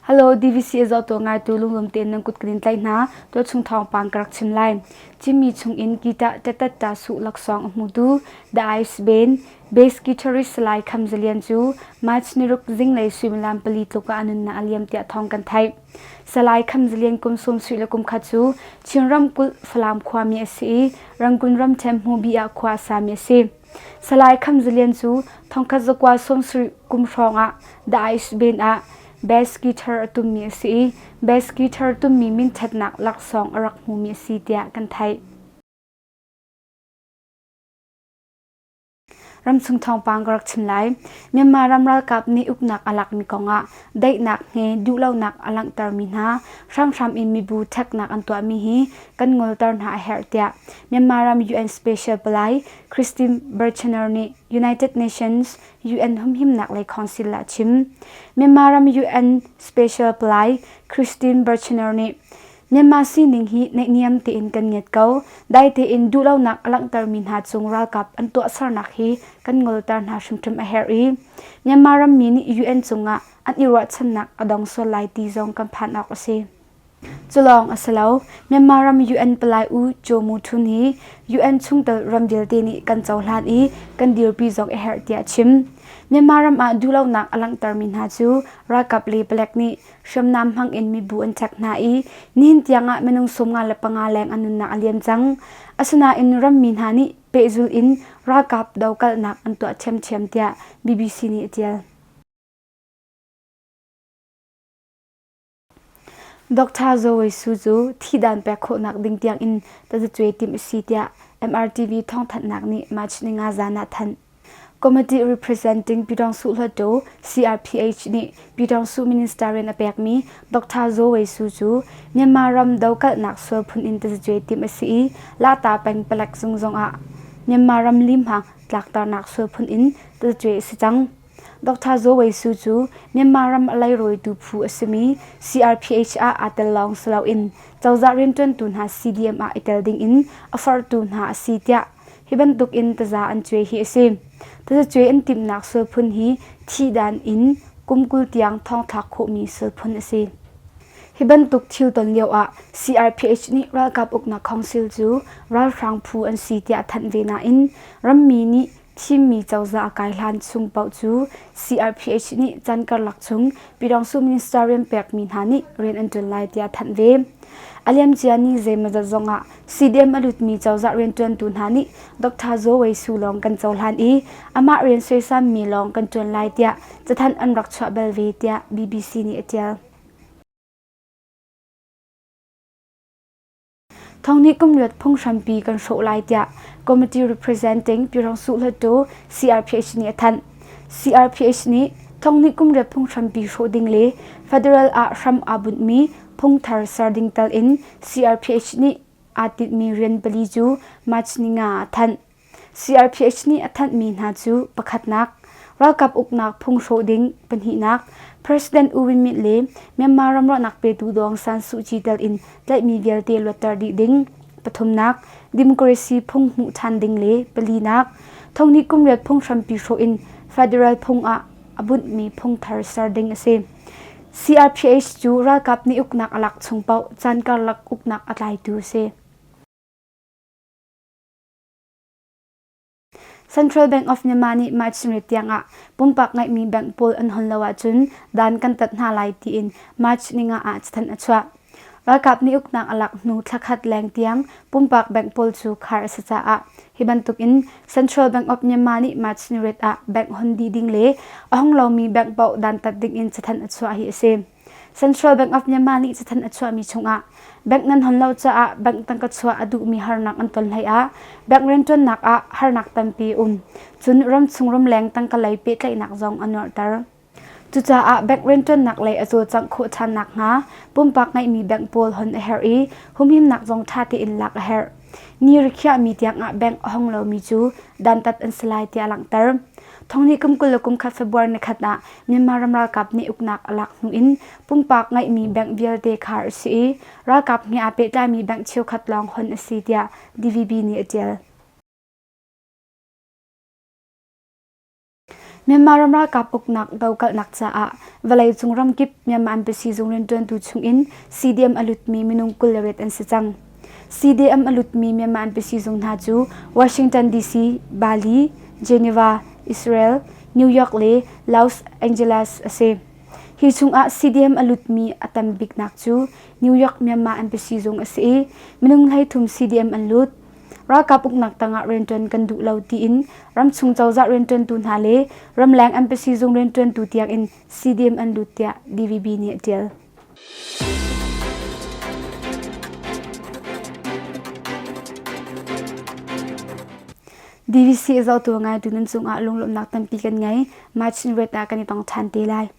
Hello DVC a zohtu ngaitu lunglawm tein nan kut kan in tlaih hna. Tualchung thawngpang ka rak chim lai. Chinmi chungin guitar tatatta suh laksawng a hmutu The Ice Band bass guitarist Salai Kham Zalian cu March niruk zinglei suimilam pali tluk ah a nunnak a liam tiah thawng kan theih. Salai Kham Zalian kum sawm sui le kum khat cu Chin ramkulh Falam khuami a si i Rangoon ramṭhen Hmubi ah khua a sami a si. Salai Kham Zalian cu thongkhat zakua 70 kum hrawng ah The Ice Band ah bass guitar a tummi a si i bass guitar tummi minṭhatnak laksawng a rak hmumi a si tiah kan theih. Ramchung thawngpang ka rak chim lai. Myanmar ram ralkap nih uknak a lakmi kongah daihnak he duhlonak a langhtermi hna hramhram in mibu ṭheknak an tuahmi hi kan ngolter hna a herh tiah Myanmar ram UN Special Palai Christine Burchener nih United Nations UN humhimnak lei council ah a chim. Myanmar ram UN Special Palai Christine Burchener nih Myanmar sining hi naihniam tein kan ngiat ko. Dai tein duhlonak a langhtermi hna cung ralkap an tuahsernak hi kan ngolter hna hrimhrim a herh i Myanmar rammi nih UN cungah an i ruahchannak a dong sual lai ti zong kan phan awk a si. Cu lawng a si lo. Myanmar ram UN palai U Kyaw Mu Htun hi UN chungtel ram vialte nih kan cohlan i kan dirpi zong a herh tiah a chim. Myanmar ram ah duhlonak a langhtermi hna cu ralkap le palek nih hriamnam hmang in mibu an chek hna i nihin tiangah minung 55 leng an nunnak a liam cang. Asinain rammi hna nih pehzul in ralkap dokalhnak an tuah ṭhiamṭhiam tiah BBC nih a ṭial. Dr. Zoe Su cu thihdan pek khawhnak ding tiangin tazacuai timh a si tiah MRTV thawngthanhnak nih March ninga zan ah thanh. Committee Representing Pyidawngsuh Hluttaw CRPH nih Pyidawngsuh Minister rian a pekmi Dr. Zaw Wei Su cu Myanmar ram dokalhnak sual phun in tazacuai timh a si i Lata peng palek zung zongah Myanmar ram limhang tlakternak sual phun in tazacuai a si cang. Dr. Zaw Wei Su cu Myanmar ram a leirawitu phu a simi CRPH ah aa tel lawng si loin cozah rianṭuantu hna CDM ah i tel dingin a forhtu hna a si tiah Hi bantuk in taza an cuai hi a si. Tazacuai an timhnak sulphun hi thihdan in kum 20 tiang thongthlak khawhmi sulphun a si. Hi bantuk thil ton lio ah CRPH nih ralkap uknak council cu ralhrang phu an si tiah a thanh ve nain rammi nih thimmi cozah a kai hlan chung paoh cu CRPH nih caan karlak chung Pyidaungsu minister rian pekmi hna nih rian an ṭuan lai tiah a thanh ve. A liamcia ni zeimawzat zongah CDM a lutmi cozah rianṭuantu hna nih Dr. Zaw Wei Su lawng kan cohlan i amah rian suaisammi lawng kan ṭuan lai tiah cathanh an rak chuah bal ve tiah BBC nih a ṭial. Thonghnih kumriat phunghrampi kan hrawh lai tiah Committee Representing Pyirongsuh Hluttaw CRPH nih a thanh. CRPH nih thonghnih kumriat phunghrampi hrawh ding le federal ah hram aa bunhmi phungthar ser ding tal in CRPH nih aa tinhmi rian pali cu March ninga ah a thanh. CRPH nih a thanhmi hna cu pakhatnak, ralkap uknak phung hrawh ding, pahnihnak, President U Win Myint le Myanmar ram ruahnak petu Daw Aung San Suu Kyi tel in tlaihmi vialte luatter dih ding, pathumnak, democracy phung hmuh ṭhan ding le palinak, thonghnih kumriat phunghrampi hrawh in federal phung ah a bunhmi phung thar ser ding a si. CRPH cu ralkap nih uknak a lak chung paoh caan karlak uknak a tlaitu a si. Central Bank of Myanmar nih March riat tiangah pumpak ngeihmi bank pawl an hon lo ahcun dan kan tat hna lai tiin March ninga ah cathanh a chuah. Ralkap nih uknak a lak hnu thlakhat leng tiang pumpak bank pawl cu khar a si caah hi bantukin Central Bank of Myanmar nih March ni riat ah bank hon dih ding le a hong lomi bank paoh dantat ding in cathanh a chuah hi a si. Central Bank of Myanmar nih cathanh a chuahmi chungah bank nan hon lo caah bank tangka chuah a duhmi harnak an ton hlei ah bank rianṭuannak ah harnak tampi um. Cun ramchung ramleng tangka lei pehtlaihnak zong a nuarhter. Cucaah bank rianṭuannak lei a cawlcangh khawh ṭhan nakhnga pumpak ngeihmi bank pawl hon a herh i humhimnak zong ṭha tein lak a herh. Ni rikhiahmi tiangah bank a hong lomi cu dantat an si lai tiah a langhter. Thonghnih kum 20 le kum khat February nikhat ah Myanmar ram ralkap nih uknak a lak hnu in pumpak ngeihmi bank vialte khar a si i ralkap he aa pehtlaimi bank cheukhat lawng hon a si tiah DVB nih a ṭial. Myanmar ram ralkap uknak dokalhnak caah vawleicung ramkip Myanmar embassy zung rianṭuantu chungin CDM a lutmi minung 28 an si cang. CDM a lutmi Myanmar embassy zung hna cu Washington DC, Bali, Geneva, Israel, New York le Los Angeles a si. Hi chungah CDM a lutmi a tam biknak cu New York Myanmar Embassy zung a si i minung 13 CDM an lut. Ralkap uknak tangah rianṭuan kan duh lo tiin ramchung cozah rianṭuantu hna le ramleng embassy zung rianṭuantu tiangin CDM an lut tiah DVB nih a ṭial. DVC a zohtu ngaitu nan cungah lunglawmhnak tampi kan ngei. March in ret ah kan i tong ṭhan te lai.